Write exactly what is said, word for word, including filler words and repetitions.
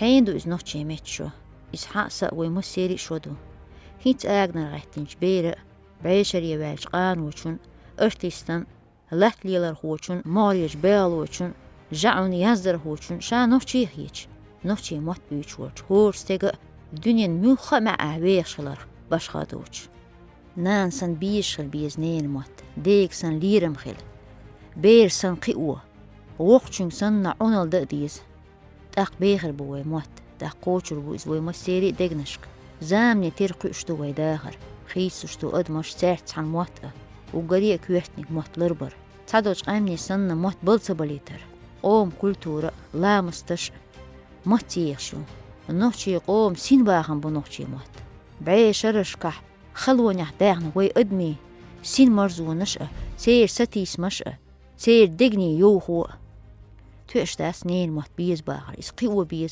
Хьенан ду иза нохчийн меттан шо? Иза хьа а, са а вай массеран а шо ду. ХӀинца аганара гӀаьттинчу беран а, бӀешере ваьллачу къаночун а, артистан а, латта лелорхочун а, могӀарерчу бегӀалочун а, жаӀун яздархочун а ша нохчи а хеташ, нохчийн мотт буьйцуш волчу хӀора стеган а дуьненан муьлхха а маьӀӀехь вехаш хиларх башха доцуш. Нана санна безаш хила беза ненан мотт, дега санна лерам хила. Бер санна кхио, воккхачуьнга санна Ӏуналла дан а деза. ТӀаккха бехар бу вай мотт, тӀаккха кхочур бу иза вай массеран а дегнашка. Замане тера кхуьуш ду вай дахар, хийцалуш ду адамаш цаьрца цхьана мотт а, уггаре а коьртаниг мотт ларбар. Цхьадолчу къаьмнийн санна мотт бала ца балийтар, къоман культура а, ламасташ а, маца ехаш ю. Нохчийн къоман синбахам бу нохчийн мотт. БӀешерашкахь халонехь даьхна вай адамийн синмарзонаш а, церан сатийсамаш а, церан дегнийн йовхо а. Тоьаш дац ненан мотт беза бахар, иза кхио беза.